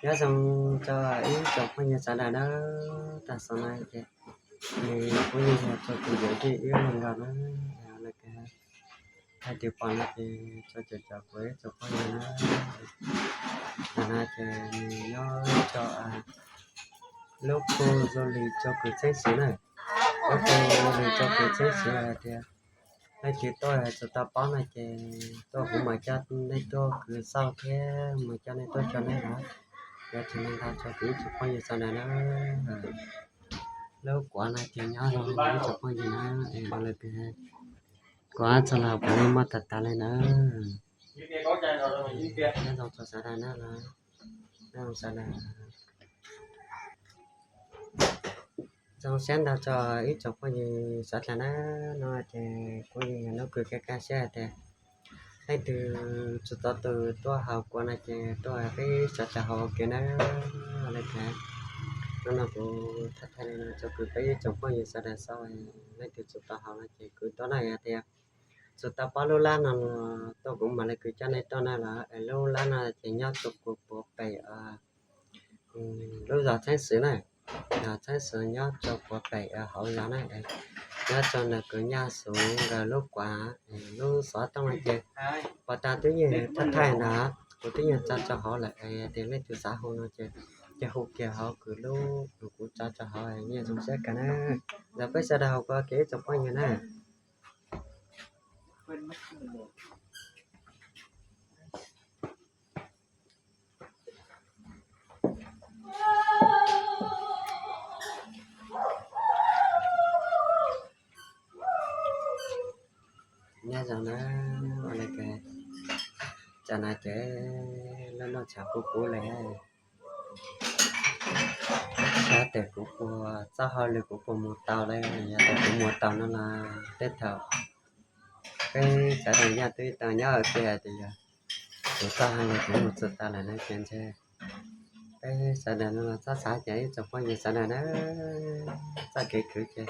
Nyob zoo rau ib tsoom phooj ywg sawv daws na, tam sim no ces nws kuj yog txog tus yawm yij ib leeg nkaus na, lawv hais tias pom no ces tso cov cov kuv ib tsoom phooj ywg na. Tam no ces nws nyob rau lub khu du lịch châu Cửu Chén Sứ na, lub khu du lịch châu Cửu Chén Sứ hais tias leej twg tuaj tsis tau paub no ces tuaj kuv mam coj nej tuaj kws xauj thiab mam coj nej tuaj cog neb na. Yog tsis neeg tau tso kuv ib tsoom phooj ywg sawv daws na. Lub kuav no ces nyob zoo ib tsoom phooj ywg na, es ua li kuav txog los kuv muaj tas tas li na. Nyob zoo txog sawv daws na, nyob zoo sawv daws. Zoo siab ntau tso ib tsoom phooj ywg sawv daws na. No ces kuv yeej yog nub kws kaj kaj siab hais tias leej twg tsis tau tus tuaj haus kuav no ces tuaj peb sawv daws haus ua ke na. Li cas no no kuv thaij thaij li no tso kws peb ib tsoom phooj ywg sawv daws xauj, leej twg tsis tau haus no ces kws tuaj na. Yog tias tsis tau paub lub lab no tuaj kuv mam li kws coj nej tuaj na los, lub lab no ces nyob rau puag puag pem lub zos Txheeb Xwm na, zos Txheeb Xwm nyob rau puag pem hauv zos na. Nyob rau ntawm kws nyaj xuv nkawd lub kuav, lub xov tooj no ces puag ta twb yeej thaij thaij ntawd, kuv twb yeej tso rau hauv lawm, tias leej twg xav hu no ces cia hu kiag hauv kws lub kuv tso rau hauv, yeej zoo siab kawg na. Ntawd peb sawv daws haus kuav ua ke ib tsoom phooj ywg na. Nyob zoo na, ua li cas tsam no ces lub noj tshav kub kub li, xyov tias kuv puas, txoj hauj lwm kuv puas mus tau li. Yog tias kuv mus tau no los tej thaum peb sawv daws yog twb tau nyob ua ke hais tias yog kuv txoj hauj lwm kuv mus tsis tau lawm no ces ntshe peb sawv daws no los txhob xav ces ib tsoom phooj ywg sawv daws na, txoj kev khwv ces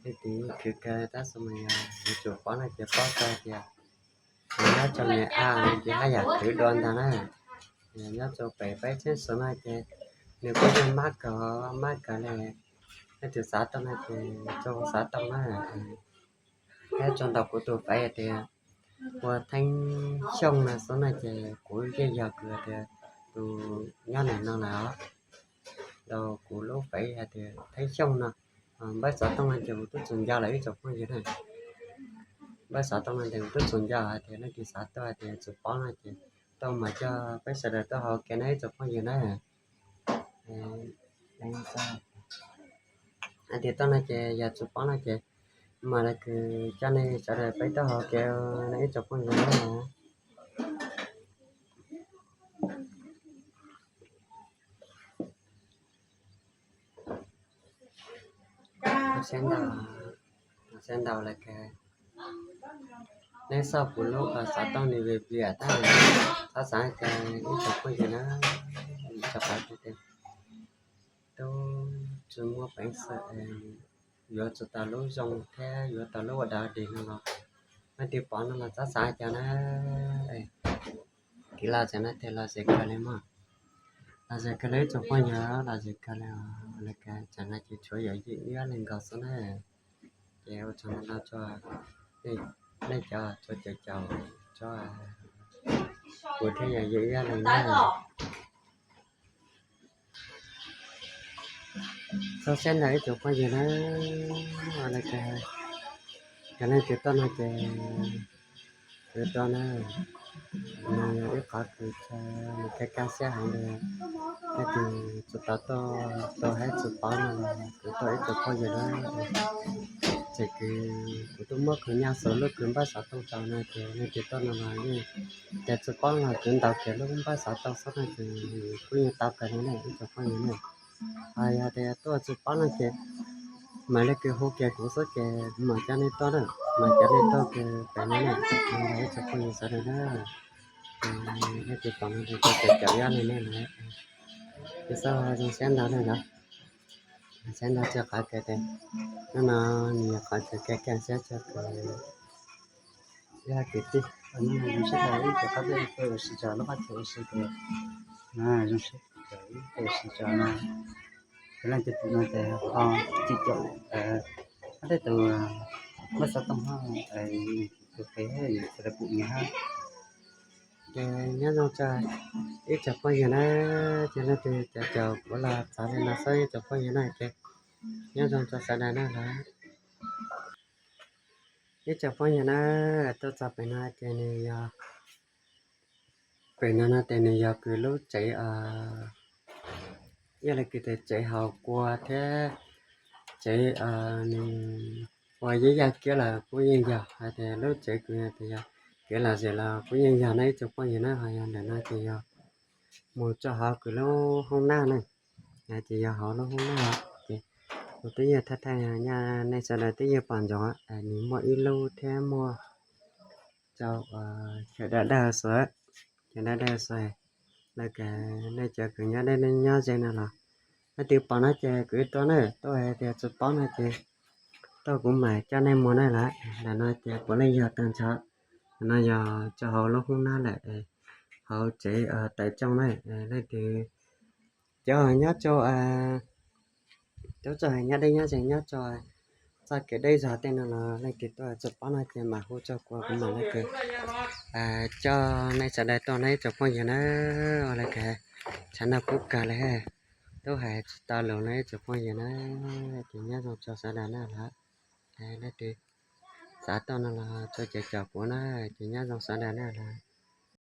leej twg khwv kawg tab sis mas yog yuav tsum paub no ces paub tau tias nyob rau Nyab Laj no ces haj yam khwv dua ntag na. Nyob rau pem peb tseeb xwb no ces nws kuj yog mab kawg, mab kawg li. Leej twg xav tau no ces tso xav tau na. Thiab tso ntawm kuv tus faiv hais tias ua Theeb Xyooj no xwb no ces kuv yeej yog kws tias tus nyob ntawm no lawm os. Ntawm kuv lub faiv hais tias Theeb Xyooj no, npawb xov tooj no ces kuv twb tsis nco lawm ib tsoom phooj ywg na. Npawb xov tooj no ces kuv twb tsis nco, hais tias leej twg xav tuaj hais tias tsis paub no ces tuaj mas coj peb sawv daws tuaj haus ua ke na ib tsoom phooj ywg na. Hais tias tuaj no ces yog tsis paub no ces mam li kws coj nej sawv daws peb tuaj haus ua ke na ib tsoom phooj ywg na. Siab ntau, siab ntau lawm kawg. Neb xauj kuv lub xov tooj nws vim pliam tab, txhob xav cas ib tsoom phooj ywg na, tso qab tias tub tsis muaj peev xwm yuav tsis tau lub zoo thiab yuav tau lub ua dog dig no los, leej twg pom no los txhob xav cas na. Kev lom zem no ces lom zem kawg li mog. Lom zem kawg li ib tsoom phooj ywg, lom zem kawg li. Lawv kav tsam no ces tshuav yawm yij ib ob leeg nkaus xwb na. Ces ua tsaug ntau ntau rau nej cov txhua caum caum, rau kuv thiab yawm yij ib ob leeg na. Txhob siab ntau ib tsoom phooj ywg na. Ua li cas, yog leej twg tuaj no ces kwv tuaj na. Nws yog ib qhov kws nws kaj kaj siab heev li. Leej twg tsis tau tuaj, tau hais tsis paub no los kwv tuaj ib tsoom phooj ywg na. Ces kws kuv twb muab kws nyaj xuv lub kws npawb xov tooj rau no ces leej twg tuaj no los yeej, ces tsis paub los kwv ntaus kiag lub npawb xov tooj xwb no ces kuj yeej tau kawg li na ib tsoom phooj ywg na. Ho yog tias tuaj tsis paub no ces mam li kws hu kiag kuv xwb ces kuv mam coj nej tuaj na, mam coj nej tuaj kws pem no na. Ib tsoom phooj ywg sawv daws na, nej tus pom no ces caum caum ib ob leeg na. Ces xav zoo siab ntau na yog, siab ntau tsis qhov kawg tias hnub no nws yog qhov chaw kaj kaj siab tshaj plaws. Ib kwv tij, hnub no zoo siab ntau ib tsoom qab tij ua si, lub qab tsuas ua si ces zoo siab. Tus siv tso no, leej twg pum no ces ho tsis caum, ob tej tus muab xov tooj ho tus pem sawv daws pum nyias hab. Ces nyob zoo tso ib tsoom phooj ywg na, ces leej twg caum caum kuv los txav li no xwb ib tsoom phooj ywg na ces nyob zoo tso sawv daws na los. Ib tsoom phooj ywg na, tuaj txog pem no ces nws yog, pem no no ces nws yog kws lub tsev, ib yam li kws tias tsev haus kua thiab tsev, nws ua yeeb yaj kiab los kuj yeej yog, hais tias lub tsev kws tias yog kev lom zem los kuj yeej yog na ib tsoom phooj ywg na. Ho yog ntawm no ces yog mus rau hauv kws lub hoob nab na, ces yog hauv lub hoob nab os. Ces kuv twb yeej thaij thaij, nej sawv daws twb yeej pom ntsoov, nws muaj ib lub thiab muaj rau chaw dawb dawb xuas, chaw dawb dawb xuas. Lawv, nej cov kws nyob deb nyob ze no los leej twg pom no ces kwv tuaj na, tuaj hais tias tsis paub no ces tuaj kuv mam coj nej mus na lawm. Ntawm no ces puav leej yog tag nrho, no yog rau hauv lub hoob nab lawm, hauv tsev tawm rooj na. Leej twg cov nyob rau, cov txoj hais nyob deb nyob ze nyob rau txoj kev deb zog tej no los leej twg tuaj tsis paub no ces mam hu rau kuv, kuv mam li coj nej sawv daws tuaj na ib tsoom phooj ywg na. Ua li cas tshav ntuj kub kawg li, twb hais tsis tau lus no ib tsoom phooj ywg na. Ces nyob zoo tso sawv daws na los, leej twg xav tuaj no los tso ces caum kuv na, ces nyob zoo sawv daws na los.